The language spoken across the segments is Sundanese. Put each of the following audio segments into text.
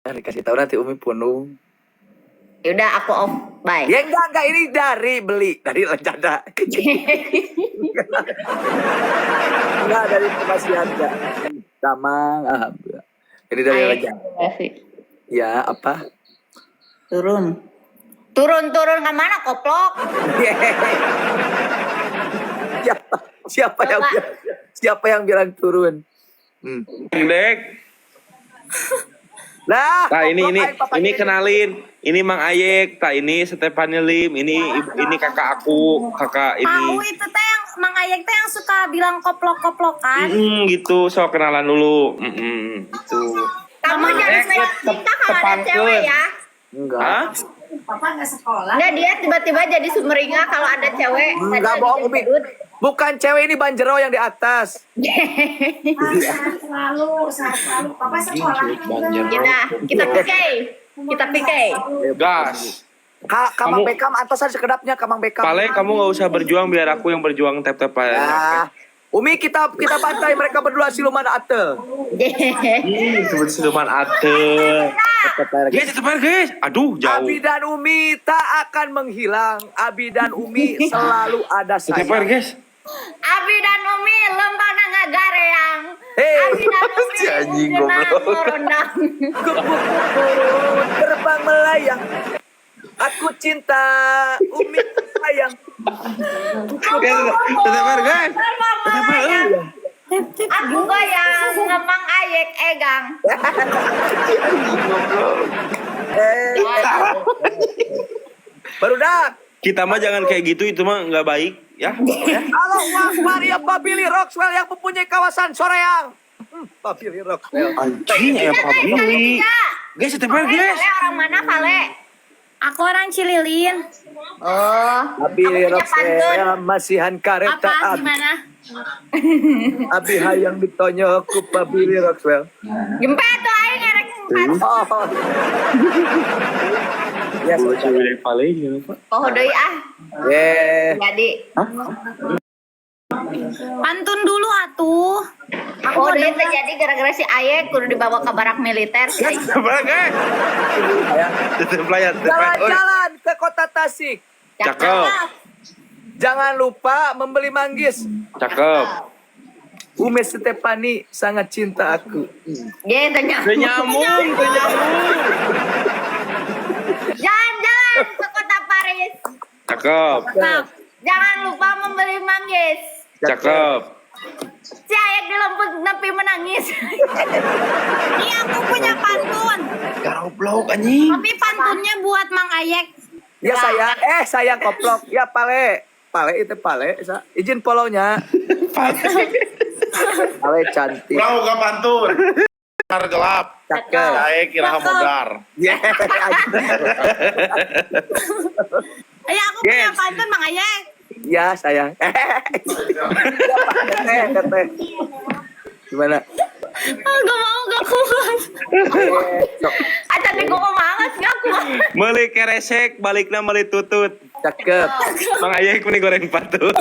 Dikasih tahu nanti Umi punung. Yaudah, aku off. Bye. Ya enggak, ini dari beli dari Lejada. Enggak dari kemasian enggak. Sama alhamdulillah. Ini dari Ayo, Lejada. Ya, apa? Turun. Turun turun ke mana koplok? Siapa siapa yang Bapak. Siapa yang bilang turun? Dek. Lah, Nah, ini goblok, ini aing papanya ini kenalin. Ini Mang Ayek, tak ini Stefani Lim, ini kakak aku, kakak Tahu ini. itu teh yang Mang Ayek teh yang suka bilang koplok-koplokan. Gitu, so kenalan dulu. Gitu. Kamu jangan banyak cinta kalau ada cewek ya. Enggak. Hah? Papa nggak sekolah. Enggak, dia tiba-tiba jadi sumringah kalau ada cewek. Enggak Tadi bohong lagi Umi. gendut. Bukan cewek, ini Banjero yang di atas. Sehat selalu, sehat selalu. Papa sekolah enggak? Kita PK. Kita PK. Gas. Kak, Kamang Kamu- Bekam atasan sekedapnya Kamang Bekam. Pale, kamu nggak usah berjuang, biar aku yang berjuang tap-tap aja. Ya. Umi, kita kita bantai mereka berdua siluman ate. Sebut siluman ate. Guys, tetep aja, guys. Aduh, jauh. Abi dan Umi tak akan menghilang. Abi dan Umi selalu ada Tetep aja, sayang. guys. Abi dan Umi lempana ngagareang. Hei. Abi dan Umi Si anjing mungkinah goblok. ngorondang. Kupu-kupu terbang melayang. Aku cinta Umi sayang. Guys, tetep aja, guys. Terbang Tetep aja. melayang. Aku goyang ngemang Ayek egang. Eh. Barudak. Kita mah jangan kayak gitu, itu mah nggak baik, ya. Halo Akbar, ya Pak Billy Roxwell yang mempunyai kawasan Soreang. Pak Billy Roxwell. Anjing, ya Pak Billy. Guys, tetep aja, guys. Vale orang mana Vale? Aku orang Cililin. Oh. Pak Billy Aku punya pantun. Roxwell masihan kareta Apa abi. gimana? Abi hayang ditonyo ku Pak Billy Roxwell. Gempe tuh aing ngerek empat. Oh. Yes. Cewek Pale jangan lupa. Oh deui ah. Yeah. Jadi. Pantun dulu atuh. Aku Oh mau deui denger. teh jadi gara-gara si Ayek kudu dibawa ke barak militer. Si Ayek. Tetep aja, guys. Tetep aja, tetep aja. Jalan-jalan ke kota Tasik. Cakep, Jangan lupa membeli manggis. cakep. Umi Stefani sangat cinta aku. Dia tanya. Teu nyambung, teu nyambung. Jalan-jalan ke kota Paris. Cakep, Jangan lupa membeli manggis. cakep. Si Ayek dilemput nepi menangis. Ini aku punya pantun. Goblok anjing. Tapi pantunnya buat Mang Ayek. Ya sayang, eh sayang koplok. Ya pale, pale itu pale. Izin follow-nya. Pale cantik. Urang boga pantun. Tar gelap. Cakep. Saya kira modar. Yeah. Ayo aku punya pantun Mang Ayek. Ya sayang. Eh, teteh. Gimana? Ah, gak mau, gak kuat. Eh, sok. Acan di gua banget gak kuat. Meuli keresek, balikna meuli tutut. Cakep. Mang Ayek meni goreng patut.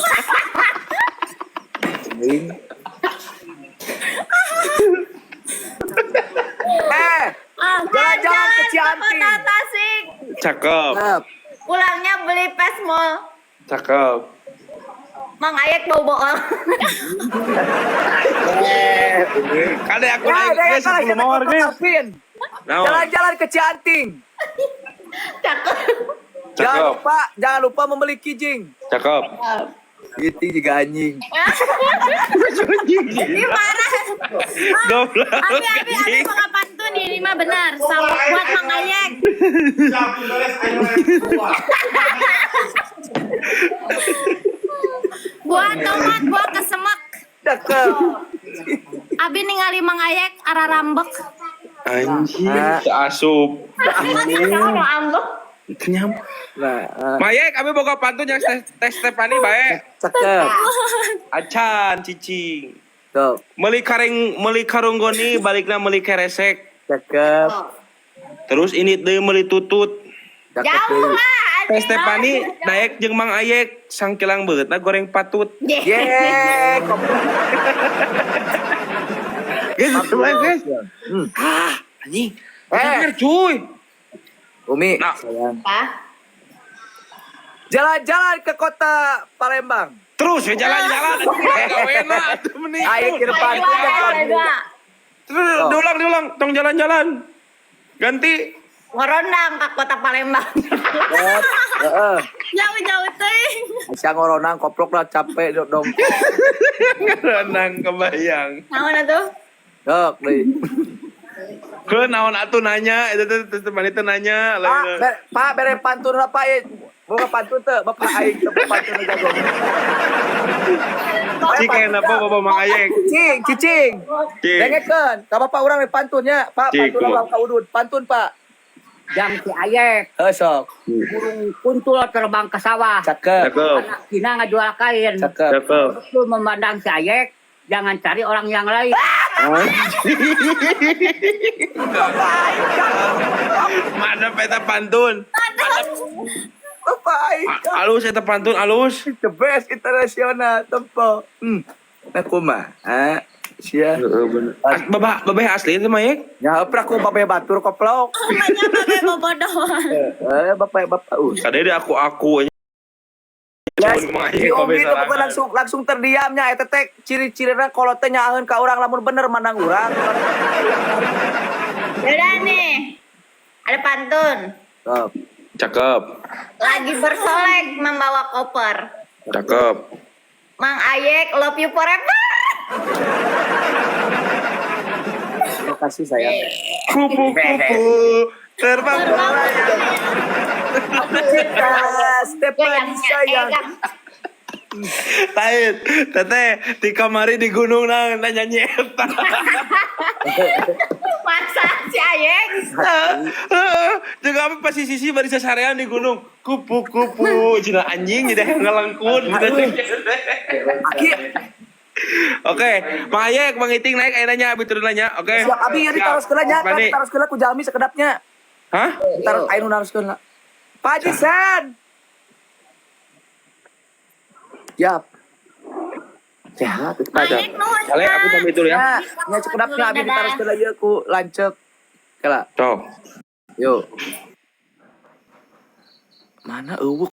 Eh, Ah, jalan-jalan ke Cianting. Kota Tasik. Cakep, Cakep. Pulangnya beli pesmol. cakep. Mang Ayek bau bool. Eh, Kade aku ya, naik ya, guys, kalah 10 siapa mawar koplok guys. Alvin. Naon? Jalan-jalan ke Cianting. Cakep. Jangan Cakep, lupa, jangan lupa membeli kijing. cakep. Itu juga anjing. Ini parah. Goblok. Abi, Abi, Abi mau pantun ini mah benar. Sama buat Mang Ayek. Siap, beres, ayo, ayo. Buat tomat, buat kesemek. Cakep. Abi ningali Mang Ayek arah rambek. Anjing, teu asup. Kamu mau ambek. Teu nyambung. Nah, eh, Mayek, abi boga pantun yang tes Stefani bae. cakep. Acan cicing. Tuh, Meuli kareng meuli karunggoni balikna meuli keresek. cakep. Terus ini deui meuli tutut. Cakep Jauh deui. lah. Teh Stefani daek jeung Mang Ayek sangkilang beutna goreng patut. Yeay, koplok. Guys, guys. Hmm. Ah, anjing. Eh, Cuy. Umi, Nah. sayang. Apa? Jalan-jalan ke kota Palembang. Terus ya jalan-jalan. Gak enak atuh mending. Ayo ke depan. Dua, dua. Terus diulang diulang, tong jalan-jalan. Ganti. Ngorondang ke kota Palembang. Heeh. Jauh-jauh teh. Sia ngoronang koplok lah capek dong. Renang kebayang. Naon atuh? Dok, deui. Ke naon atuh nanya, itu tuh terus teman itu nanya. Pak, Lain. Pak bere pantun lah Pak. Ya. Boga pantun teu, Bapak aing teu pantun jago. Cik kayak apa Bapak Mang Ayek? Cicing, cicing. Cik. Dengekeun, ka bapak urang we pantunnya. Pak, Cik, pantun kumaha? urang ka udud. Pantun, Pak. Jam si Ayek, Heuh sok. burung kuntul terbang ke sawah. Cakep. Cakep. Anak Cina ngejual kain. Cakep. Cakep. Betul memandang si Ayek, jangan cari orang yang lain. Mana peta pantun? Bapak aing Alus eta pantun alus. the best internasional tempo. Nah kumaha? Ah, sia. Babah babeh asli itu mah Yek? Ya pernah ku bapak batur koplok. Banyak pakai bobodohan. Eh, bapak bapak. Tadi dia aku aja. Ya, Cuman Mang si Ayek Umi babeh itu bukan sorangan. langsung langsung terdiamnya eta teh ciri-cirina kalau teh nyaaheun ka urang lamun bener mandang urang. Yaudah nih. Ada pantun. Top. Cakep. Lagi bersolek membawa koper. Cakep. Mang Ayek love you forever. Terima kasih sayang. Kupu-kupu terbang melayang. Cinta Stefani sayang. Lain, teteh di kamari di gunung nang nyanyi eta. Masa si Ayek? Juga apa pas sisi bari sasarean di gunung. Kupu-kupu, cina anjing jadi ngelengkun. Aki, Oke, Mang Ayek, Mang Iting naik ayo nanya, abi turun nanya. Oke. siap abi ya ditaros heula nya, kan Pani. ditaros heula ku jalmi sekedapnya. Hah? Ditaros aya nu naroskeun lah. Pak Haji Sen. Siap. Sehat, Pak. Ayek nuhun. Ale, aku pamit dulu ya. Ya, nya sekedapnya abi ditaros heula ieu ku lanceuk. Kela, Cok. yuk. Mana eueuh.